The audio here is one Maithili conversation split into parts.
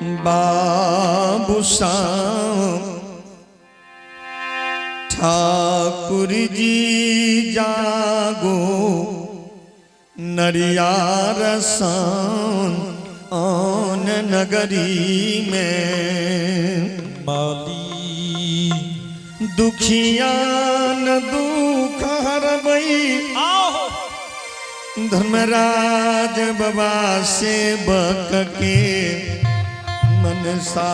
बाबू श्याम ठाकुर जी जागो नरियार सन आन नगरी में। माली दुखियान दुख हरबई आहो धर्मराज बाबा से बक के मनसा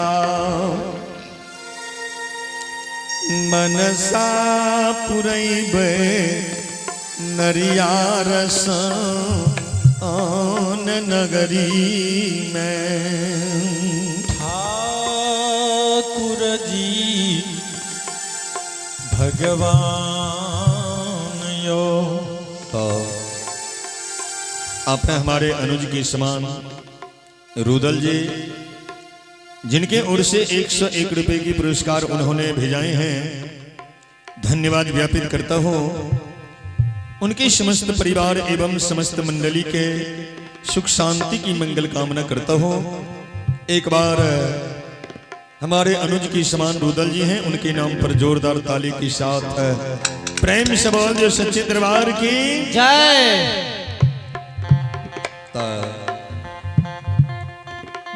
मनसा पुरैबे नरियार आन नगरी में। ठाकुर जी भगवान यो। तो आप हैं हमारे अनुज के समान रुदल जी, जिनके ओर से 101 रुपए की पुरस्कार उन्होंने भेजाए हैं, धन्यवाद ज्ञापित करता हूं। उनके समस्त परिवार एवं समस्त मंडली के सुख शांति की मंगल कामना करता हूं। एक बार हमारे अनुज की समान रुदल जी हैं, उनके नाम पर जोरदार ताली के साथ प्रेम से बोल जो सच्चे दरबार की जय।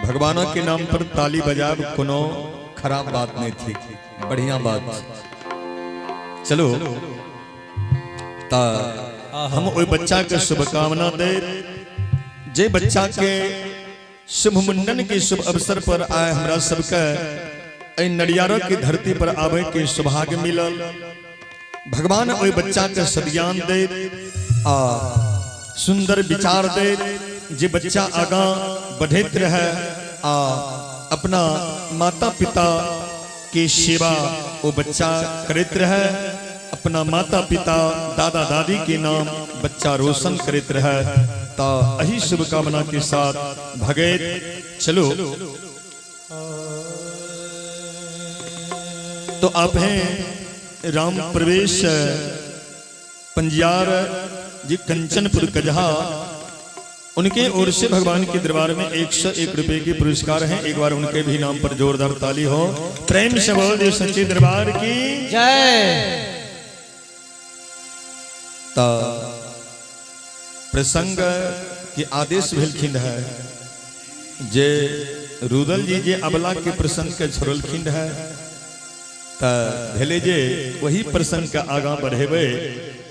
भगवानों के नाम पर ताली बजाब कोनो खराब बात नहीं थी, बढ़िया बात। चलो ता हम ओहि बच्चा के शुभकामना दे जे बच्चा के शुभ मुंडन के शुभ अवसर पर आए हमरा सबके एहि नरियार के धरती पर आवे के सौभाग्य मिलल। भगवान ओहि बच्चा के सद्ज्ञान दे आ सुंदर विचार दे जे बच्चा आगा बढ़ैत रहे आ अपना माता पिता के सेवा वो बच्चा करैत रहे, अपना माता पिता दादा दादी के नाम बच्चा रोशन करैत रहे। ता अही शुभकामना के साथ भगैत चलो। तो आप हैं राम प्रवेश पंजियार जी कंचनपुर कजहा, उनके ओर से भगवान के दरबार में 101 रुपए के पुरस्कार हैं। एक बार उनके भी नाम पर जोरदार ताली हो। प्रेम से बोल दे सच्चे दरबार की जय। ता प्रसंग के आदेश भेलखिन है जे रुदल जी जे अबला के प्रसंग के छोड़लखिन है, त भेले जे वही प्रसंग के आगा बढ़ेबे,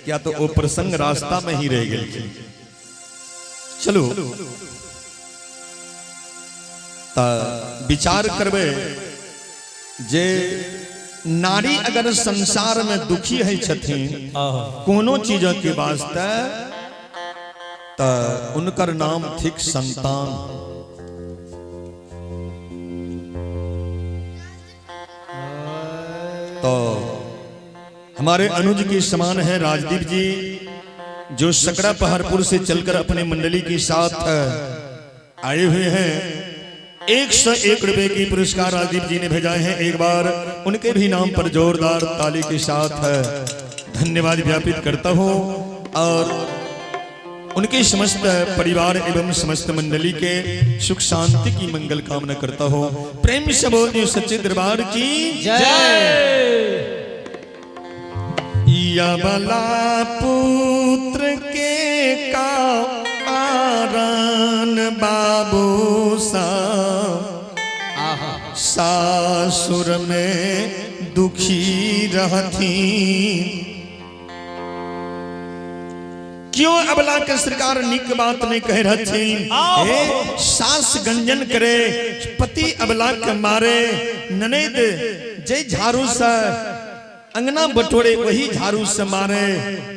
क्या तो वो प्रसंग रास्ता में ही रह गेलखिन। चलो त विचार करबे जे नारी अगर संसार में दुखी है छथिन आहो कोनो चीज के वास्ते, त उनकर नाम थिक संतान। तो हमारे अनुज के समान है राजदीप जी, जो सकड़ा पहाड़पुर से चलकर अपने मंडली के साथ आए हुए हैं। 101 रुपए की पुरस्कार राजदीप जी ने भेजाए हैं। एक बार उनके भी नाम पर जोरदार ताली के साथ धन्यवाद ज्ञापित करता हूं और उनके समस्त परिवार एवं समस्त मंडली के सुख शांति की मंगल कामना करता हूं। प्रेम से बोल दियो सच्चे दरबार की जय। यबला पुत्र के का आरान बाबू सा आहा सासुर में दुखी रहती। क्यों अबला के सरकार निक बात नहीं कह रहथिन? हे सास गंजन करे, पति अबला के मारे, ननद जय झाड़ू से अंगना बटोरे वही झाड़ू से मारे।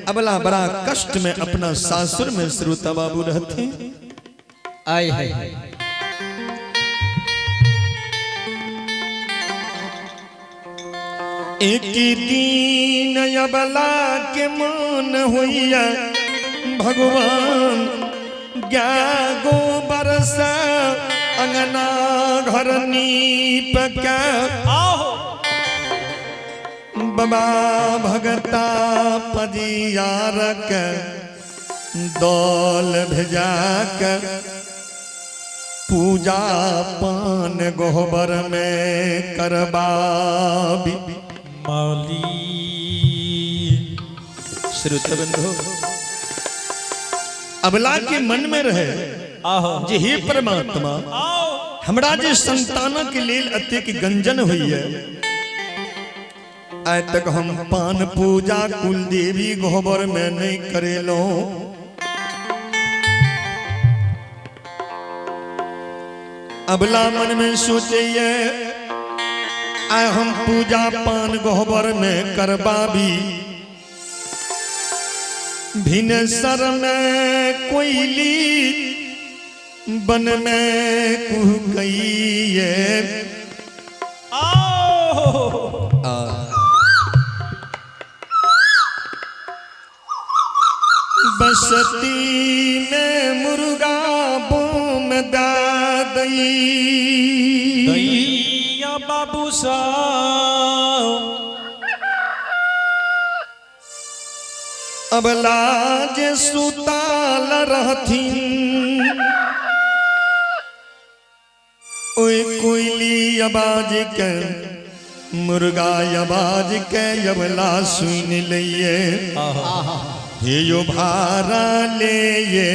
अबला बड़ा कष्ट में अपना सासुर में श्रोता बाबू रहते। आय हाय। एक दिन अबला के मन होइया भगवान गाय गोबर से अंगना घर नीप के आहो बाबा भगता पजियार के दौल भेजा के पूजा पान गोबर में करबाबी। मौली श्रोतबंधु, अबला के मन में रहे आहो जे हे परमात्मा, आओ हमरा जे संतान के लेल अतेक गंजन होइए, आइ तक हम पान पूजा कुल देवी गोबर में नहीं करेलो। अबला मन में सोचैये आइ हम पूजा पान गोबर में करबाबी। भिनसर में कोयली बन में कुहकइये। आओ बसती में मुर्गा बोम दादई। दैया बाबू सा अबला जे सुताल रहथिन ओई कोयली आवाज के मुर्गा आवाज के अबला सुन लिये। हे यो भारा ले ये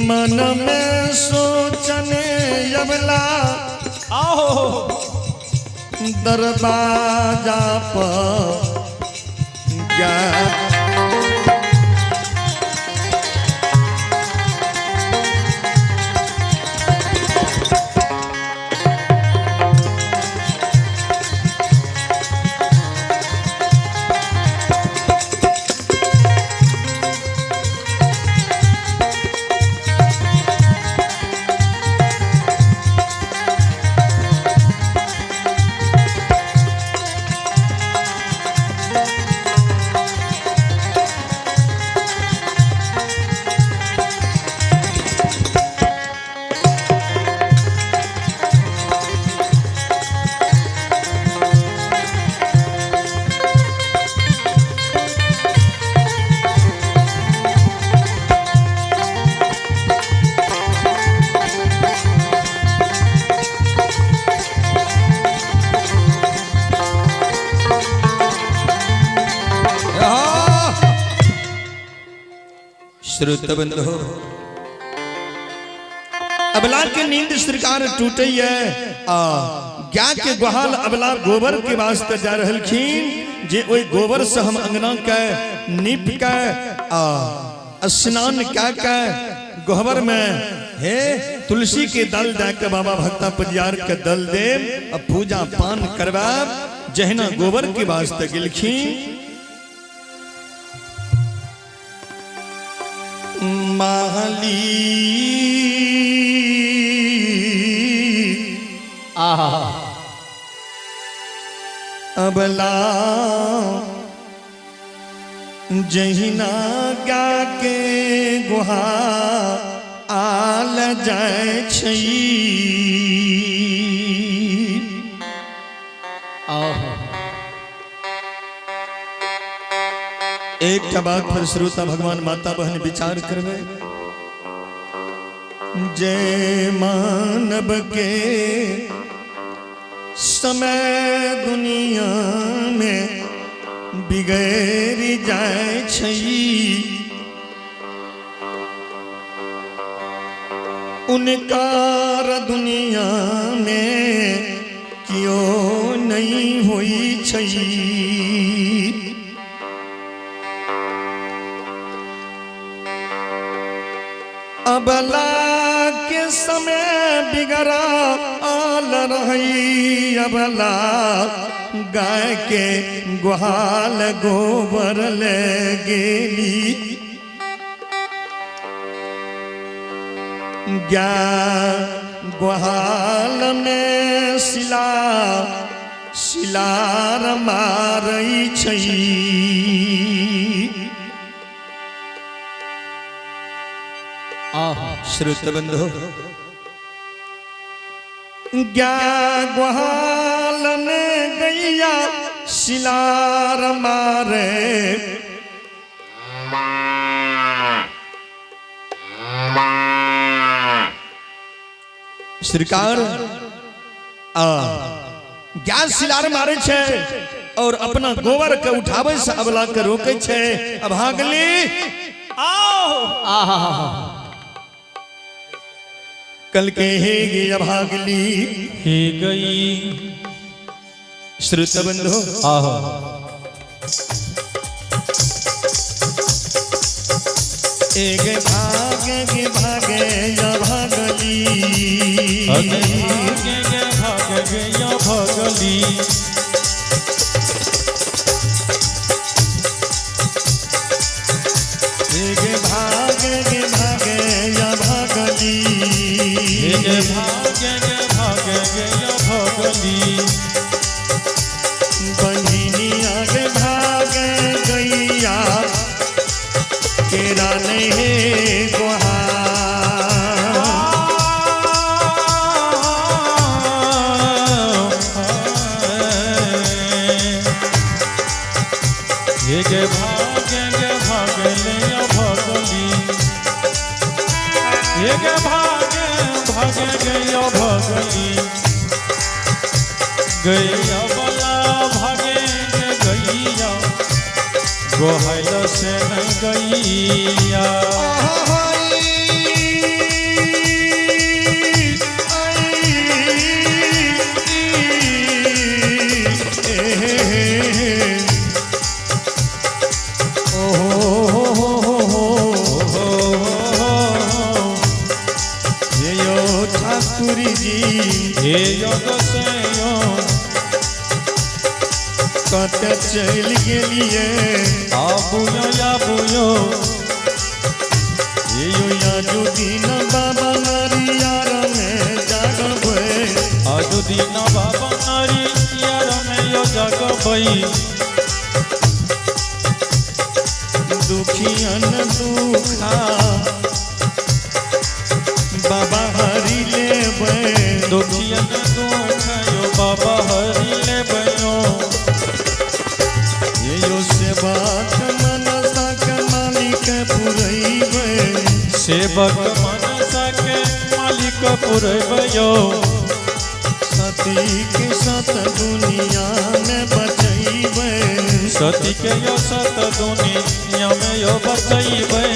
मन में सोचने अबला आहो दरवाजा पर गया। श्रोत बंधु, अबला के नींद सरकार टूटैया आ गाय के गोहाल अबला गोबर के वास्ते जा रहलखिन जे ओहि गोबर से हम अंगना के नीप के आ स्नान कै के गोबर में हे तुलसी के दल दे के बाबा भक्ता पजियार के दल देव आ पूजा पान करवाब। जहिना गोबर के वास्ते गेलखिन, माली आहा अबला जहिना गा के गुहा आल जाय छै। आहा एकटा बात पर श्रोता भगवान माता बहन विचार करबे, जय मानव के समय दुनिया में बिगड़ जाय छै, उनकार दुनिया में क्यों नहीं हुई छै। अबला के समय बिगड़ा आल रही, अबला गाय के गोहाल गोबर ले गेली, गाय गोहाल में सिला सिलार मारै छै। आहा श्रोत बंधु, गाय गोहाल में गैया सिलार मारे, सरकार आ गाय सिलार मारे छै और अपना गोबर के उठावे से अबला के रोके छै। अभागली आओ आहा कल के हे अभागली हे गई। श्रोत बंधु, आहो एक भाग के भागे अभागली, भागे भाग गया भगली, एक भाग के भागे अभागली, भागे भाग गया भगली, बहिनी आगे भाग गैया केरा नहीं गोहा। हे भागे भागले भगली, हे भागे भागे गया भगली, गैया बला भागे गैया गोहल से न गैया। ठाकुर जी हे योग कत चलि गेलिए, आबुयो आबुयो यो याजू दिन बाबा नारियार में जागबै, आजु दिन बाबा नारियार में यो जागबै, दुखियन दुखा बाबा हरि लेबै, दुखियन दुख यो बाबा हरि लेबै, यो सेवक मनसा के मालिक पुरैबै, सेवक मनसा के मालिक पुरैबै, सती के सत दुनिया में बचैबै, सती के यो सत दुनिया में यो बचैबै।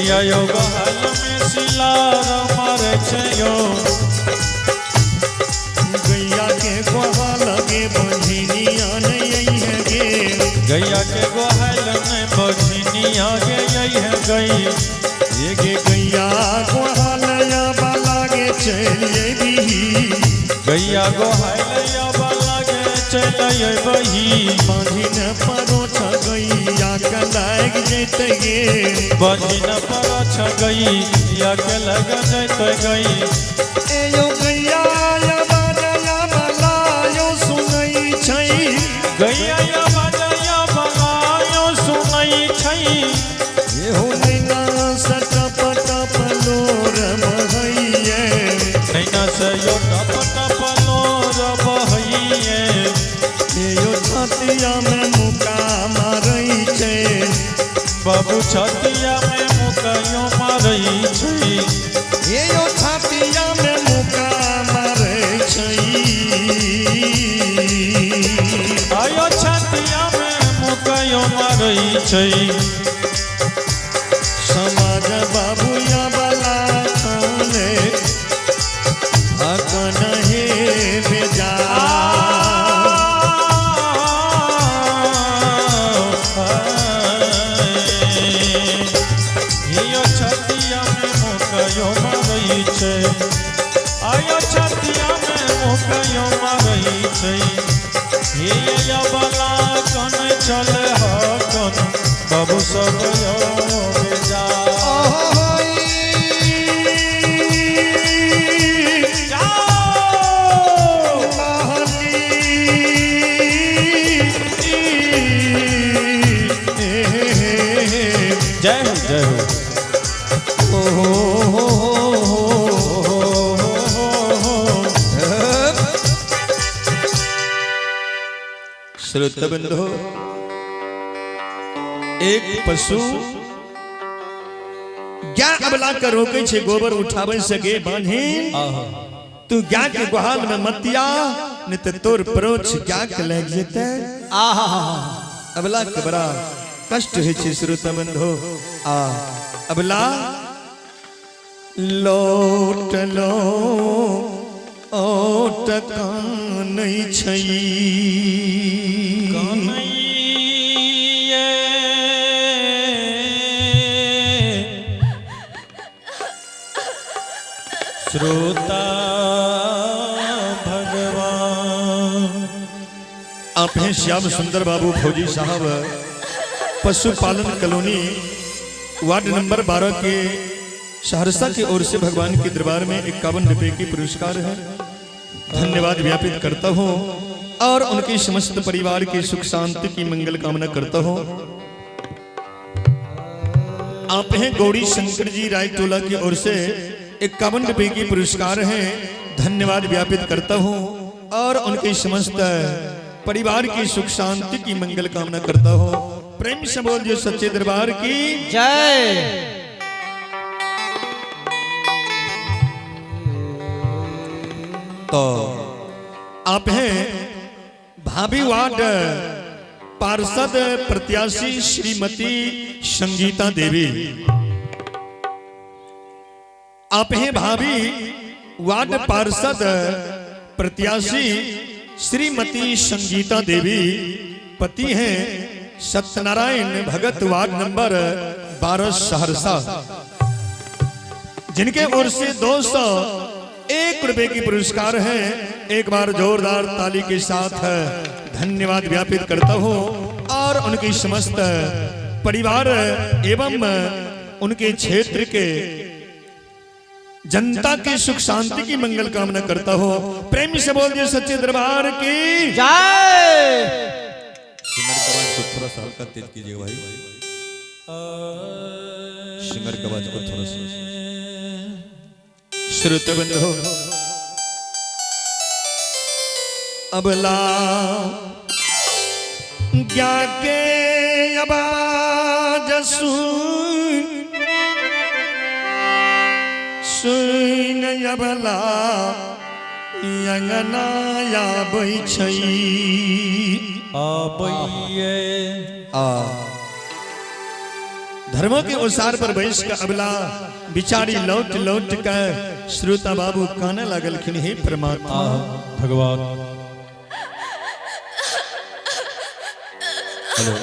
गैया यो गोहाल में सिलार मारे छै यो। गैया के गोहाल गे बंझिनिया नहीं है गे। गैया के गोहाल में बझनिया गे यही है गई। ये गे गैया गोहाल बाला गे चल जेबी। गैया गोहाल बाला गे चल अयबही। बांधिन परोछ गैया के लाग जेतै गे। बंधिन परोछ गैया के लग जैतै गई। ए यो गैया या बाजा बाला यो सुनै छै। गैया या बाजा बाला यो सुनै छै। एहो नैना से टप टप लोर बहैये। नैना से यो टप टप लोर बहैये। यो छतिया में मुका मारै छै। बाबू छतिया में मुका यो मारै छै। यो छतिया में मुका मारै छै। आयो छतिया में मुका यो मारै छै। समाज बाबू या बला काने हकन हे बेजा। यो छतिया में मुका यो मारै छै। आयो छतिया में मुका यो मारै छै। हे या बला कन चल हकन बाबू सब यो बेजा। जय हो जय हो। ओ हो हो हो हो। श्रोता बंधु, एक पशु गाय अबला के रोकै छै गोबर उठाबै से गे बान्हिन। तू गाय के गोहाल में मतिया नहीं तो तोर परोछ गाय के लागि जेतै। आहा अबला के बड़ा कष्ट होइ छै श्रोता बंधु। आ अबला लोट लो ओट कानै छै। कन्हैया श्रोता भगवान। आप हैं श्याम सुंदर बाबू फौजी साहब, पशुपालन कॉलोनी वार्ड नंबर 12 के सहरसा की ओर से भगवान के दरबार में 51 रुपए की पुरस्कार है। धन्यवाद ज्ञापित करता हूँ और उनके समस्त परिवार की सुख शांति की मंगल कामना करता हूँ। आप हैं गौरी शंकर जी रायटोला की ओर से 51 रुपए की पुरस्कार है। धन्यवाद ज्ञापित करता हूँ और उनके समस्त परिवार की सुख शांति की मंगल कामना करता हूँ। प्रेम से बोल जो सच्चे दरबार की जय। तो आप हैं भाभी वार्ड पार्षद प्रत्याशी श्रीमती संगीता देवी। आप हैं भाभी वार्ड पार्षद प्रत्याशी श्रीमती संगीता देवी, पति हैं सत्यनारायण भगत वार्ड नंबर 12 सहरसा, जिनके ओर से 201 रुपए की पुरस्कार है। एक बार जोरदार ताली के साथ धन्यवाद ज्ञापित करता हूं और उनकी समस्त परिवार एवं उनके क्षेत्र के जनता की सुख शांति की मंगल कामना करता हूं। प्रेम से बोल दिए सच्चे दरबार की जय। सिंगर का आवाज को थोड़ा सा हल्का तेज कीजिएगा भाई, सिंगर का आवाज को थोड़ा सा। श्रोते बंधु, अबला ज्ञा के आवाज सुन सुन अबला अंगना आबै छै। आबैये आ धर्मों के ओसार पर बैस के अबला बिचारी लौट लौट के श्रोता बाबू काने लगलखिन, हे परमात्मा भगवान। हेलो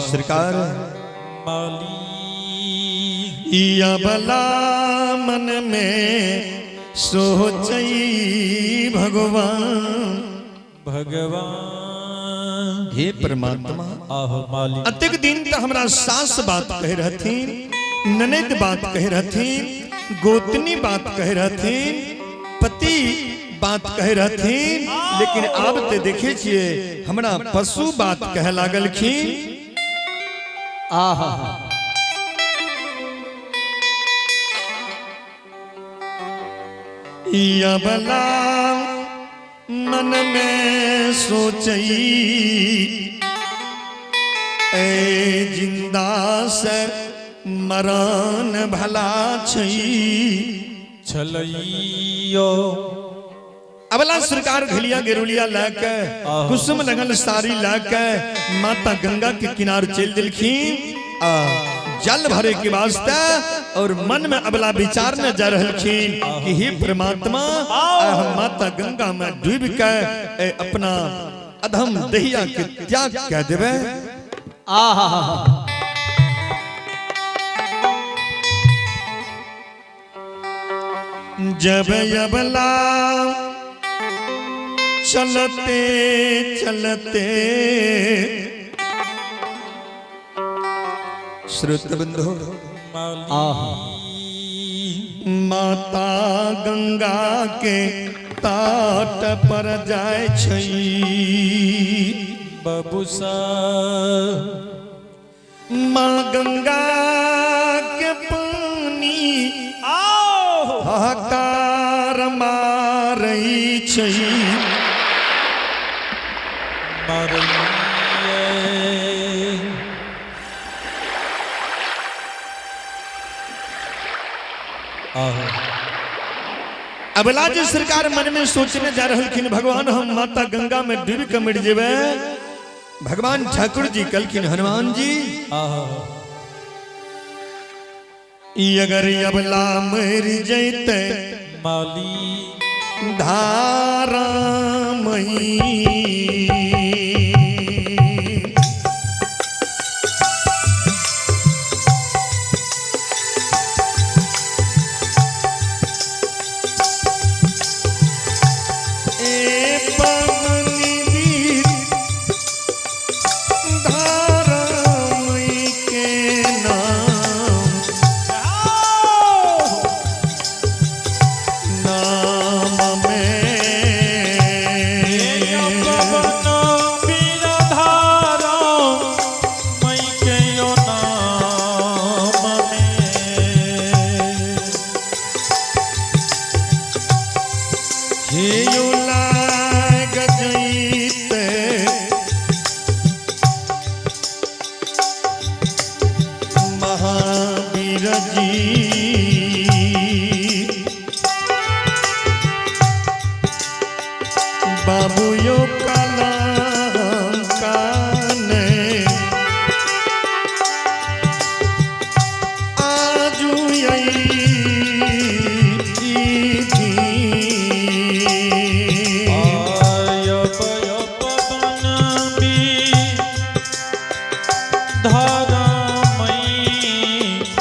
सरकार माली अबला मन में सोचई भगवान भगवान। हे परमात्मा आहो माली। अतेक दिन तो हमरा सास बात कह रहथिन, ननद बात कह रहथिन, गोतनी बात कह रहथिन, पति बात कह रहथिन, लेकिन आब ते देखे छिए हमरा पशु बात कह लागलखिन। आहा अबला मन में सोचई ए जिंदा से मरण भला छई छलैयो। अबला सरकार घलिया गेरुलिया लाके कुसुम लगल साड़ी लाके माता गंगा के किनार चल दिलखिन जल भरे के वास्ते, और मन में अबला विचार न जा रहलखिन कि हे परमात्मा हम माता गंगा में डूब के अपना अधम दहिया के त्याग कह देवे। आहा जब अबला चलते चलते श्रुत बंधु माता गंगा के तट पर जाय छई बबुसा माँ गंगा के पानी हाहाकार मारई छई अबला जे सरकार मन में सोचने जा रहलखिन भगवान हम माता गंगा में डूब के मर जेबे, भगवान ठाकुर जी कहलखिन हनुमान जी अगर अबला मर जैते माली धारा मई महावीर जी बाबू यो।